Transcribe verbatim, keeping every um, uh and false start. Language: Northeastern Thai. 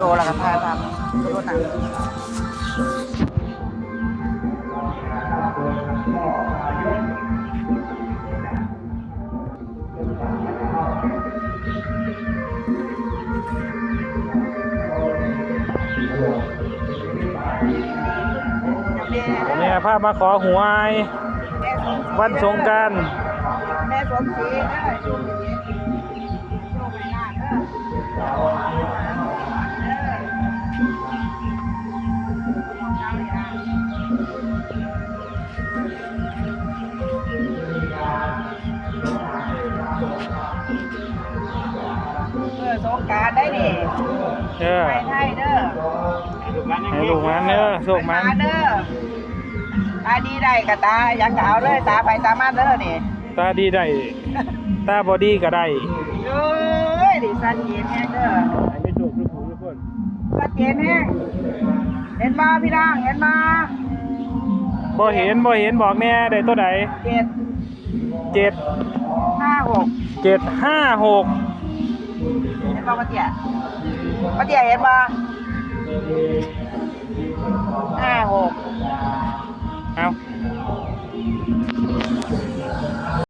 โตแล้วก็ถ่ายภาพรถนะ แม่พามาขอหวย วันสงกรานต์ แม่สมศรีเด้อโชคดีโชคให้ลาภเด้อ เออสงกรานต์ได้นี่ เออ ไปไทยเด้อ ให้ลูกหมานเด้อ โชคหมาน เด้อ ตาดีได้กับตายังก็เอาเลย ตาไปตามันเด้อนี่ ตาดีได้ ตาบ่ดีก็ได้ เอ้ยดิสันเย็นแฮงเด้อ ให้มีโชคทุกผู้ทุกคน สันเย็นแฮงเห็นบ่พี่น้องเห็นบ่ บ่เห็น บ่เห็น บอกแน่ ได้ตัวใด เจ็ด เจ็ด ห้าหก เจ็ดห้าหก เห็นบ่ป้าเตี้ยป้าเตี้ยเห็นบ่